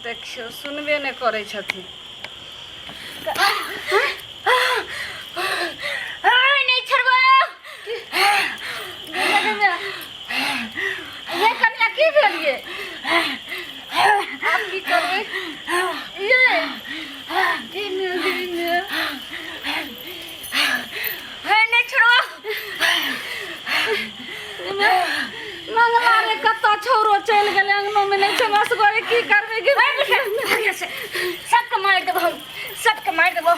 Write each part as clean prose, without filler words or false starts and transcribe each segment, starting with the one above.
देखियौ सुनबे नहि करै छथिन। नहि छोड़बो। ये कनिया की भेल ये? आब की करबै ये? की ने नहि छोड़बो। मंगला रे, कतऽ छौरो चलि गेलै? अंगनो मे नहि छै मसगरे, की करबै? की सबके मारि देबो हम, सबके मारि देबो,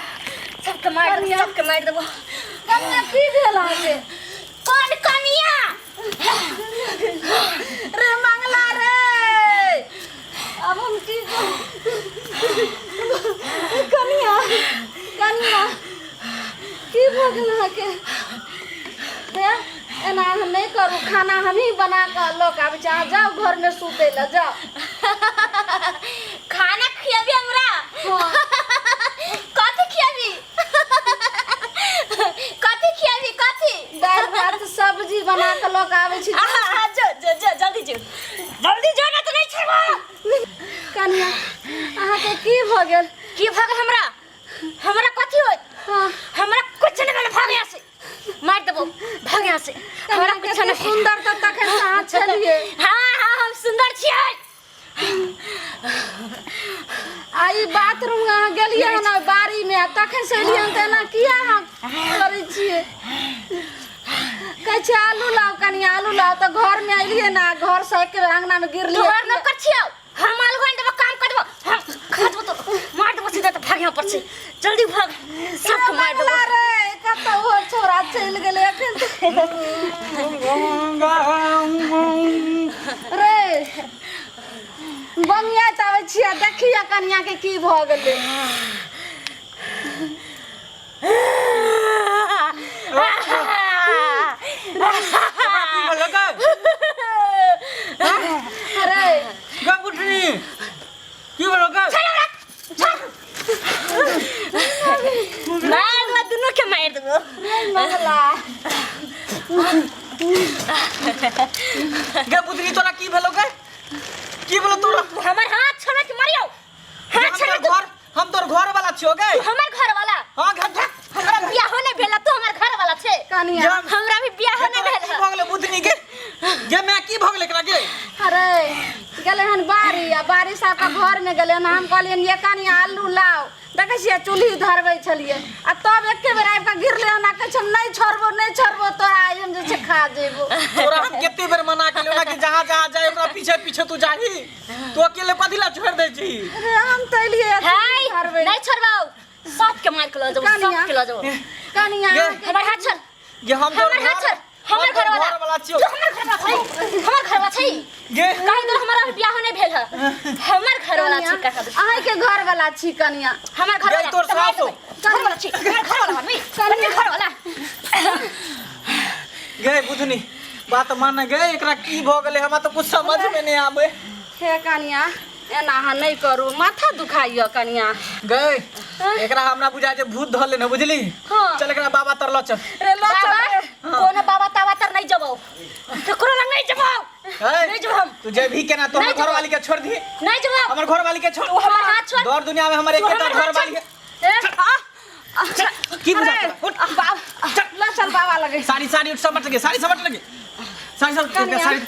सबके मारि देबो, सबके मारि देबो। कनिया, की भेल अहाँके? कोन कनिया? रे मंगला रे, आब हम की करू? कनिया, कनिया, की भऽ गेल अहाँके? हे, एना अहाँ नहि करू। खाना हमही बना कऽ लऽ कऽ आबै छी, अहाँ जाउ घरमे सुतै लए जाउ। खाना खियाबी हमरा? हाँ। कथी खियाबी? कथी खियाबी, कथी? दालि भात सब्जी बना कऽ लऽ कऽ आबै छी। आहा, आहा, जो जो जो, जल्दी जो, जल्दी जो ना तो नहीं छोड़बो। कनिया, अहाँके की भऽ गेल? की भऽ गेल हमरा? हमरा कथी होत? हाँ। हमरा कुछ नहीं भेल। भाग यहाँ से, मार देबो, भाग यहाँ से। हमरा कुछ कते नहीं। सुन्दर तऽ तखन से अहाँ छलियै। हाँ हाँ, हम सुंदर छियै। आ ई बाथरूम अहाँ गेलियै हन ओहि बाड़ी मे, आ तखन से एलियै हन तऽ एना किया अहाँ करै छियै? कहै छियै आलू लाउ कनि, आलू लाउ, तऽ घरमे एलियै ने, घर से एके बेर अङ्गनामे गिरलियै। तोहर नौकर छियौ हम? आलू आनि देबो, काम कर देबो, हम खा देबो तो मार देबो सीधा। तो भाग यहाँ पर से, जल्दी भाग, सबके मार देबो। मंगला रे, कतऽ ओ छौड़ा चलि गेलै एखन रे? बंगियाइत आबै छियै, देखिए कनिया के की भऽ गेलै। की भेलो गे? अरे गे बुढ़नी, की भेलो गे? मार देबो, दुनू के मार देबो। मंगला। गे बुधनी, तोरा की भेलो गे? की भेलो तोरा? हमर हाथ छोड़ के मारियो, हाथ हम छोड़। तोर घर, हम तोर घर वाला छियो गे। हमर घर वाला? हां, घर घर। हमरा बियाह नहि भेल, तू हमर घर वाला छै? कनिया। हमरा भी बियाह गे नहि तोरा भेल। की भऽ गेलै बुधनी के? गे मैं, की भऽ गेलै एकरा गे? अरे गेलै हन बाड़ी, आ बाड़ी से आके घरमे गेलै हन। हम कहलियनि ये कनिया, आलू लाउ, देखै छियै चूल्ही धरबै छलियै, आ तब एके बेर आबि कऽ गिरलै हन आ कहै छै हम नहि छोड़बो, नहि छोड़बो तोरा, आइ हम जे छै खा जेबो। तोरा हम कते बेर मना केलियौ ना कि जहाँ जहाँ जाए ओकरा पीछे पीछे तू जाही। तू अकेले कथी ला छोड़ दै छी? अरे हम तऽ एलियै आ चूल्ही हाय धरबै। नहीं छोड़बो, सबके मार के लऽ जेबो। कनिया। सबके लऽ जेबो। कनिया। गे। हमर हाथ छोड़। गे हम तोर हमर हाथ घर छोड़, हमर हम तोर घर वाला। घर वाला छियौ। तू हमर घर वाला छै? हमर घर वाला छै? गे। काहे तोर हमरा बियाह नहि भेल है? हमर घर वाला छै कहा? अहाँके घर वाला छी कनिया। हमर घर गे वाला। तोर सास हो। घर वाला छी, हमर घर वाला आदमी, हमर घर वाला। गे बुधनी, बात मान गे, एकरा की भऽ गेलै हमरा तऽ कुछ समझ में नहीं आबे। हे कनिया, एना अहाँ नहि करू, माथा दुखाइय कनिया। गे, एकरा हमरा बुझाय छै भूत धऽ लेने, बुझली? हाँ। चल, एकरा बाबा तर लऽ चल। रे लऽ चल। बाबा रे। कोनो बाबा ताबा तर नहीं जबो, केकरो लग नहीं जबो। है? नहीं जबो हम। तू जेबही केना? तो हमर नहीं जेबो। घरवाली के छोड़ दी? नहीं जबो। हमर घरवाली के छोड़। तू हमर हाथ छोड़। दौड़ दुनिया में हमर तू एकेटा हमर हाथ घरवाली है। ए, आ, की बुझा अरे, तोरा? उठ। बाबा चल। लऽ चल बाबा लगे। साड़ी, साड़ी उठ, समट लगे, साड़ी समट लगे, साड़ी समट। कनिया। साड़ी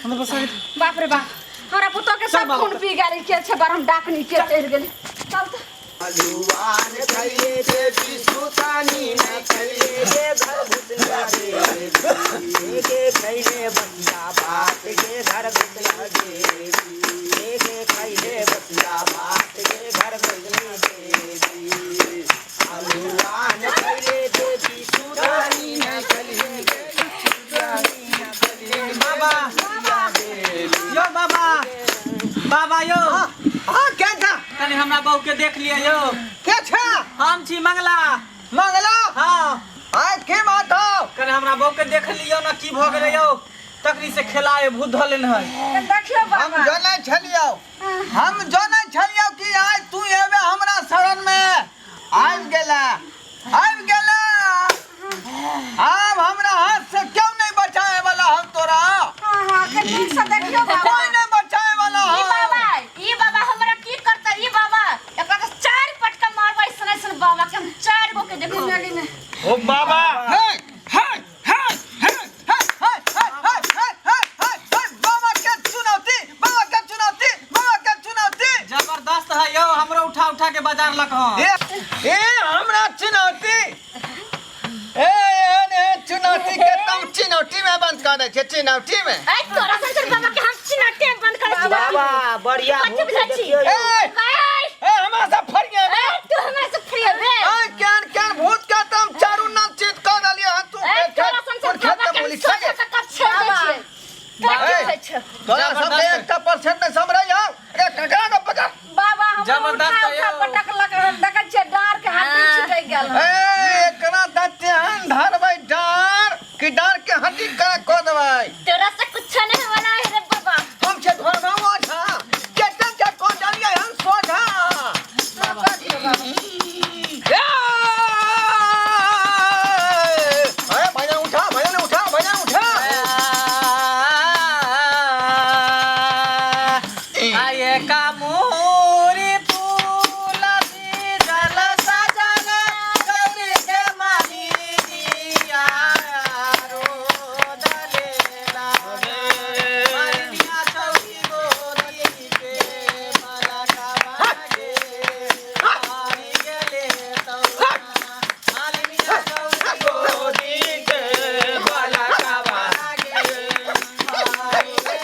हमर पास साड़ी। बाप रे बाप, हमरा पुतोह के चल सब बाबा। खून पी गेल के छै, बड़ हम डाकनी के चढ़ि गेली। चल तऽ। अलुआन खैले देवी सुतानी न खैले गे घर घुसला देवी के खैले बसिया भात गे घर घुसला देवी के खैले बसिया भात गे घर घुसला देवी। अलुआन खैले देवी सुतानी न खैले गे सुतानी न खैले। बाबा यो, बाबा, बाबा यो। हाँ, क्या था? कनि हमरा बहू के देख लिअ यो। के छा? हम छी मंगला। मंगला? हाँ। आज के बात हो? कनि हमरा बहू के देख लियौ ने, की भऽ गेलै यौ? तकनी से खेलाए भूत धऽ लेने है। देखियौ हम बाबा। जनै छलियौ, हम जनै छलियौ कि आइ तू एबे हमरा शरण में। आबि गेला, आबि गेला। आब हमरा हाथ से क्यों नहीं बचाए वाला हम तोरा। हाँ हाँ, कनि नीक से देखियौ बाबा। कोई नहीं बचाए वाला ई हम। बाबा, ई बाबा हमरा की है यौ, हमरो उठा उठा के बाजार लक हँ। ए ए हमरा चुनौती, ए एहन एहन चुनौती के तुम चुनौती में बंद कर दै छै, चुनौती में। ए तोरा संसर बाबा के हम चिनाटे में बंद करै छी। बाबा बढ़िया कथी भूख से बुझै छी? देखियौ यौ। ए ए ए हमरा सब फरिया ए तू हमरा से फ्री बे। ए केहन केहन भूत के तुम चारू नाम चित कर देलियै हन तू। ए तोरा संसर बाबा के हम सोचा के कब छेड़ दै छियै। तोरा की होइ छौ? तोरा सब के एकटा परसेंट नहि समरै हौ। अरे ककरा के पकड़। बाबा हमरा जबरदस्त उठा है उठा यौ। पटकलक हन, देखै छियै डाँर के हड्डी छिटकि गेल हन। ए एकरा दतेहन धरबै डार कि डार के हड्डी करा कऽ देबै। तोरा से कुछ नहीं होना है रे बाबा। हम छै घरमे ओझा केते के कऽ देलियै हन सोझा। ए अरे भैया उठा, भैया उठा, भैया उठा। आये कामूरी तुलसी जल सजन गौरी के मालिनिया रोदलेला। मालिनिया चौरी गोरी के मलकवा गे मारी गेले तौरा। मालिनिया चौरी गोरी के मलकवा गे मारी गेले तौरा।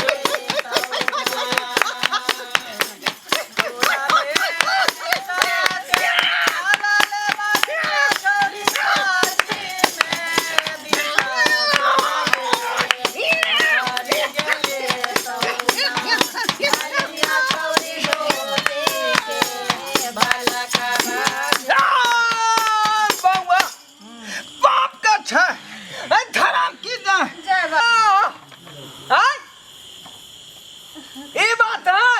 आ, बौआ बाप के छै ए धरम की जा जय बाबा। आय ई बात है।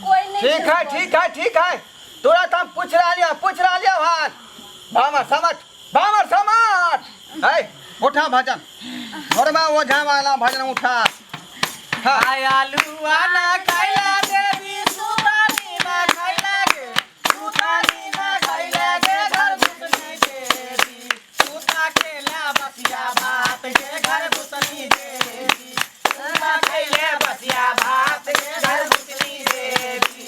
कोई नहीं ठीक है, ठीक है, ठीक है। तोरा तो हम पूछ रहा लिया, पूछ रहा लिया भात भामर समझ, भामर समझ। है उठा भजन घरमा ओझा वाला भजन उठा। हाँ। आलू ना खैला देवी सुतानी ना खैला गे, सुतानी ना खैला गे घर घुसनी देवी, सुता खेला बसिया भात गे घर घुसनी देवी, सुता खैले बसिया भात गे घर घुसनी देवी।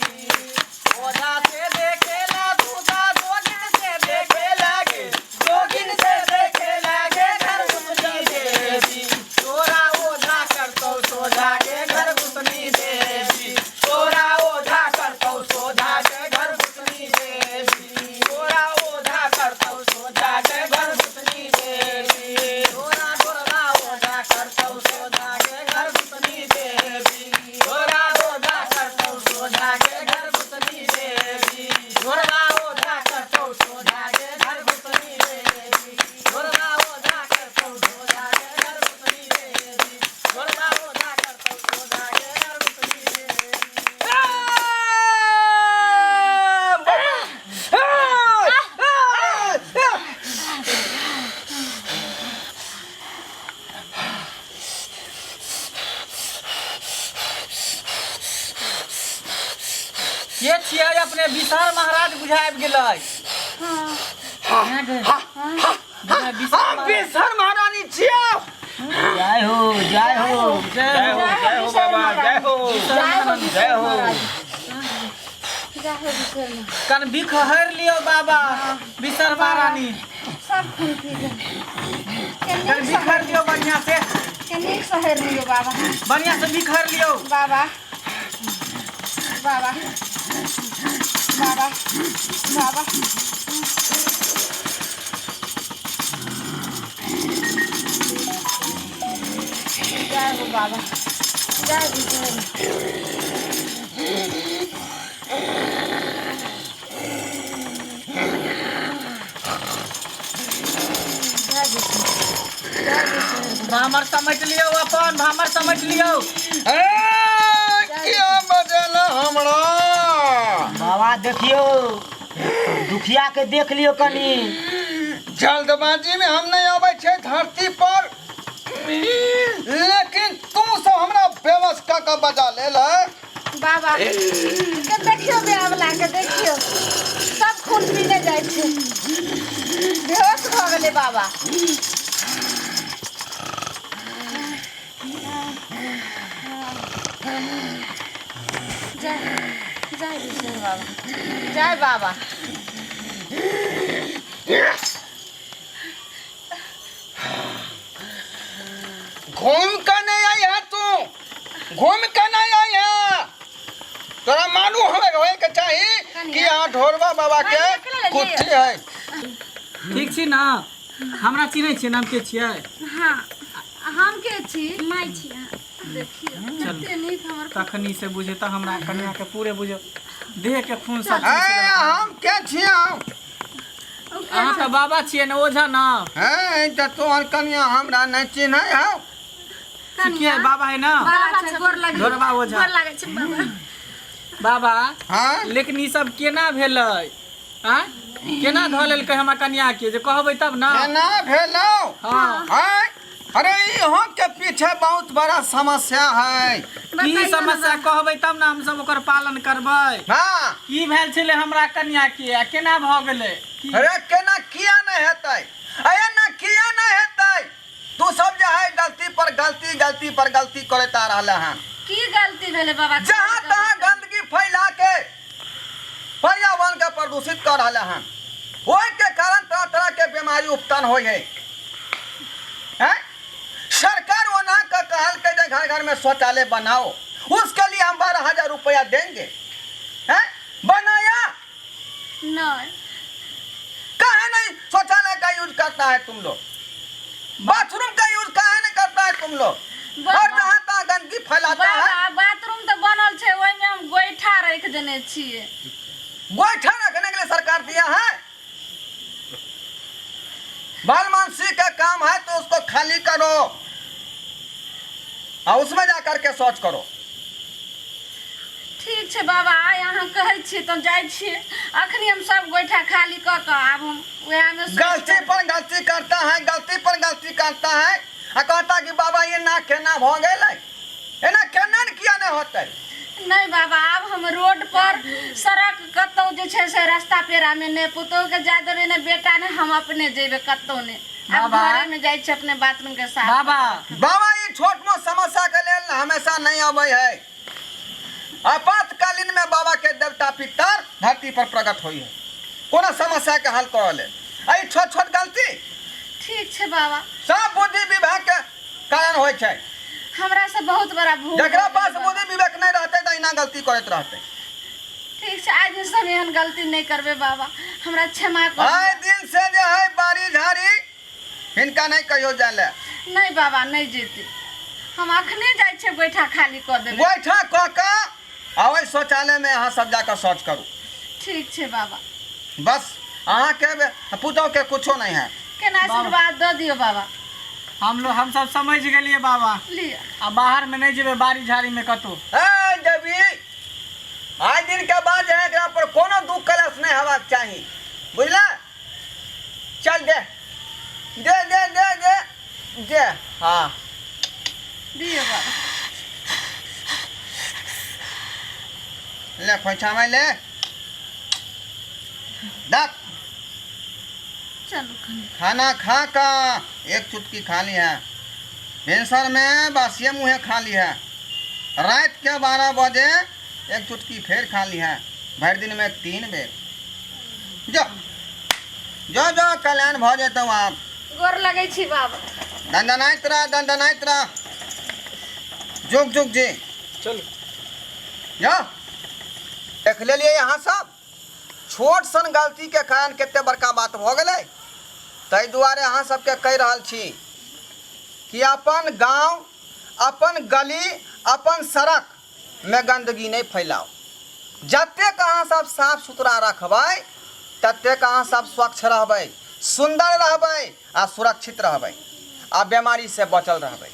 ओझा से देखेला दूधा जोगिन से देखे लागे, जोगिन से देखे लागे घर घुसनी देवी, तोरा ओझा करतौ सोझा के घर घुसनी देवी, तोरा ओझा करतौ सोझा के घर घुसनी देवी, तोरा ओझा करतौ सोझा के घर घुसनी देवी, तोरा गोरबा ओझा करतौ सोझा के घर घुसनी देवी, तोरा ओझा करतौ सोझा के घर घुसनी देवी, गोरबा ओझा करतौ सोझा के घर घुसनी देवी, गोरबा ओझा करतौ सोझा के घर घुसनी देवी, गोरबा ओझा करतौ सोझा के घर घुसनी देवी। के छियै अपने? विशाल महाराज बुझाबि गेलै। हम बिसर महारानी छियौ। जय हो, जय हो। जय हो, जय हो बाबा, जय हो, जय हो, जय हो। जय हो बिसर महाराज। कन बिख हरि लियौ बाबा बिसर महारानी। सब खून पी गेल। कन बिखर लियौ बढ़िया से। के नीक से हेर लियौ बाबा। बढ़िया से बिखर लियौ। बाबा बाबा बाबा बाबा जय हो बाबा, जय विजय। जय विजय, जय विजय। भामर समझ लियौ अपन, भामर समझ लियौ। ए किया बजल हमरा? बाबा देखियौ दुखिया के देख लियौ कनी। जल्दबाजी में हम नहीं आबै छै धरती पर, लेकिन तू सब हमरा बेबस कऽ के बजा लेल है। बाबा के देखियो, बेवला के देखियो, सब खून पीने जाइ छै, बेहोश भऽ गेलै बाबा। जय जय। जय विष्णु बाबा, जय बाबा। घूम के नहीं आई है तू, घूम के नहीं आई है। तोरा मालूम होवे होए के चाही कि यहाँ ढोरबा बाबा के कुट्टी है। ठीक छी ना? हमरा चिन्है छियै नाम के छियै? हाँ, हम के छी? माय छी अहाँ। देखियौ कते नीक हमर। तखनी से बुझे तऽ हमरा कनिया के पूरे बुझे देह के खून सब। ए, हम के छियै? अहाँ तऽ बाबा छियै ने, ओझा ना? हैं, तऽ तोहर कनिया हमरा नहीं चिन्है हौ। के बाबा है ना? बाबा छै, गोर लगी। ढोरबा ओझा। गोर लागै छै बाबा। बाबा। हाँ। लेकिन ई सब केना भेलै? आँय, केना धऽ लेलकै हमरा कनिया के, जे कहबै तब ना। केना भेलौ? हाँ। हैं? अरे, इहो के पीछे बहुत बड़ा समस्या है। की समस्या कहबै तब ना हमसब ओकर पालन करबै। हाँ। की भेल छलै हमरा कनिया के आ केना भऽ गेलै? की? अरे, केना किया नहीं हेतै? अरे ना, किया नहीं हेतै? तू सब जे है गलती पर गलती, गलती पर गलती करैत आ रहले हन। की गलती भेलै बाबा? जहाँ तहाँ गंदगी फैला के पर्यावरण के प्रदूषित कर रहले हन, ओहि के कारण तरह तरह के बीमारी उत्पन्न होइ है। हैं? सरकार ओना के कहल के जे घर घर में शौचालय बनाओ, उसके लिए हम 12,000 रुपया देंगे। हैं? बनाया? नहीं। काहे नहीं शौचालय का यूज करता है तुम लोग? बाथरूम का यूज काहे नहीं करता है तुम लोग? और जहाँ तहाँ गंदगी फैलाता है। बाबा, बाथरूम तऽ बनल छै, ओहिमे हम गोइठा राखि देने छियै। गोईठा रखने के लिए सरकार दिया है? भलमानसी का काम है तो उसको खाली करो और उसमें जाकर के शौच करो। ठीक छै बाबा, आइ अहाँ कहै छियै तऽ जाइ छियै। अखनी हम सब गोइठा खाली कऽ कऽ आब हम वएहमे शौच गलती करबै। पर गलती करता है, गलती पर गलती करता है आ कहता कि बाबा ये ना केना भ गेलै, एना केना ने किया नहीं होतै? नहि बाबा, आब हम रोड पर सड़क कतौ जे छै से रास्ता पेरामे नहि पुतोहु के जाय देबै, नहि बेटा, नहि हम अपने जेबै कतौ नहि। आब बाबा। घरे में जाइ छै, अपने बाथरूम के साथ। बाबा। बाबा ई छोट मोट समस्या के लेल हमेशा नहीं अबै है। आपातकालीन में बाबा के देवता पितर धरती पर प्रकट होई है कोनो समस्या के हल करऽ लेल। आ ई छोट छोट गलती। ठीक छै बाबा। सब बुद्धि विवेक के कारण होइ छै। हमरा से बहुत बड़ा भूल जकरा भऽ गेलै पास बाबा। बुद्धि विवेक नहीं रहतै तऽ एना गलती करैत रहतै। ठीक छै, आइ दिन से हम एहन गलती नहि करबै बाबा, हमरा क्षमा कर। आइ दिन से जे है बाड़ी झाड़ी हिनका नहीं कहियो जाय ले। नहि बाबा, नहि जेतै। हम अखने जाइ छियै, गोइठा खाली कऽ देबै। गोइठा कऽ कऽ आ ओहि शौचालय में अहाँ सब जाकऽ शौच करू। ठीक छै बाबा। बस अहाँके पुतोह के कुछो नहीं है। केना आशीर्वाद दऽ दियौ बाबा। हम लोग हम सब समझ गेलियै बाबा। लिअ। आ बाहर में नहीं जेबै बाड़ी झाड़ी में कतौ। ए देवी, आइ दिन के बाद जे है एकरा पर कोनो दुख कलश नहीं हेबाक चाही, बुझला? चल दे दे दे दे दे दे। हाँ। दियौ बाबा। ले खोइछा में ले दक। चलू कनी। खाना खा का एक चुटकी खा ली है, भिनसर में बासिए मुँहे खा ली है, रात के 12 बजे एक चुटकी फिर खा ली है, भर दिन में 3 बेर। जो जो जो कल्याण भ जेतौ आप। गोर लगै छी बाबा। दंदनाइत रह, दंदनाइत रह, जुग जुग जी। चलू। जा देख लेलियै अहाँ सब छोट सन गलती के कारण कते बड़का बात भऽ गेलै। ताहि दुआरे अहाँ सबके कहि रहल छी कि अपन गांव, अपन गली, अपन सड़क में गंदगी नहीं फैलाओ। जतेक अहाँ सब साफ सुथरा रखबै ततेक अहाँ सब स्वच्छ रहबै, सुंदर रहबै आ सुरक्षित रहबै आ बीमारी से बचल रहबै।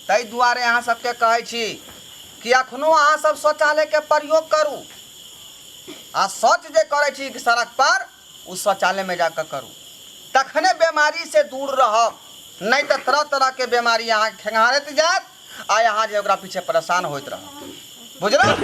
ताहि दुआरे अहाँ सबके कहै छी कि अखनो अहाँ सब शौचालय के प्रयोग करू आ शौच जे करै छी सड़क पर ओ शौचालय में जाकर करू, तखने बीमारी से दूर रहब। नहीं तो तरह तरह के बीमारी अहाँ खेंगारैत जायत आ अहाँ जे ओकरा पीछे परेशान होइत रहब, बुझलहुँ?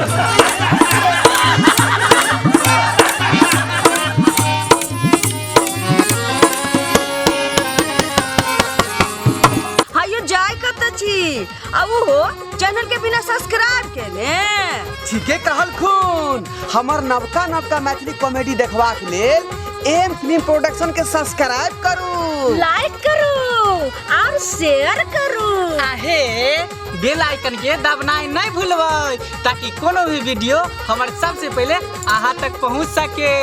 हायो, जाय कतऽ छी आ ओहो चैनल के बिना सब्सक्राइब केने। ठीके कहलखुन। हमर नवका नवका मैथिली कॉमेडी देखबाक लेल एम फिल्म प्रोडक्शन के सब्सक्राइब करू, लाइक करू और शेयर करू। आहे बेल आइकन के दबनाइ नहीं भूलबै ताकि कोनो भी वीडियो हमर सबसे पहले अहाँ तक पहुँच सके।